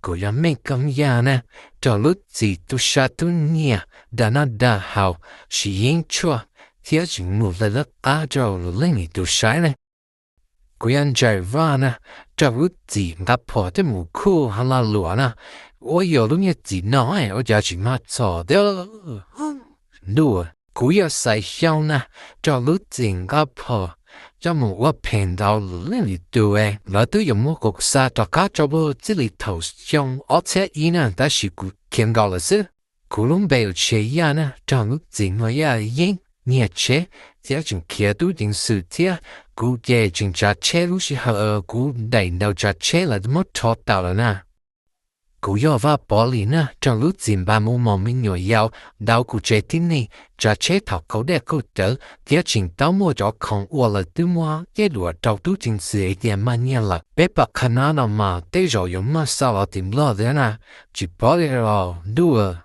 kuv yog Meej Koob Yaj na, raug lub txim tub sab tub nyiag dag noj dag haus, siv yeeb tshuaj thiab tseem mus hle lawv qab rau lwm leej lwm tus saib ne. Kuv yog Ntsaim Vaj na, raug lub txim nqa phom thiab mus khuj ha la luam na, ua yog lub nyiaj txiag no ua cas tsis mag txhom thiab. Ntuj, kuv yog Xaiv Xyooj na, raug lub txim nqa phom coj mus ua phem ntau lwm leej lwm tus, lawv twb yuav muab kuv xa rov qab rau luag txij li thaum xyoo ob txhiab ib na, tab sis kuv khiav nkaus lawm xwb. Kuv lub npe ua Tshia Yaj na, raug lub txim muaj yaj yeeb nyiag tsheb thiab tseem khiav tub ceev xwm thiab. Kuv ces tseem tsav tsheb, lub sij hawm kuv daim ntaus tsav tsheb lawv muab rho tawm lawm na. Kuv yog Vaj Pov Lis na, raug lub txim npaj mus mos me nyuam yaus ntau kuv tsev tib neeg, tsav tsheb thaum qaug dej qaug cawv thiab tseem tau muaj cov khoom uas lawv twb muab ceb duam rau tub ceev xwm hais tias mag nyiaj lawm. Peb pab qhab nab no mas tej zaum yuav muaj xa los tim Nplog thiab na, tsis paub li os ntuj.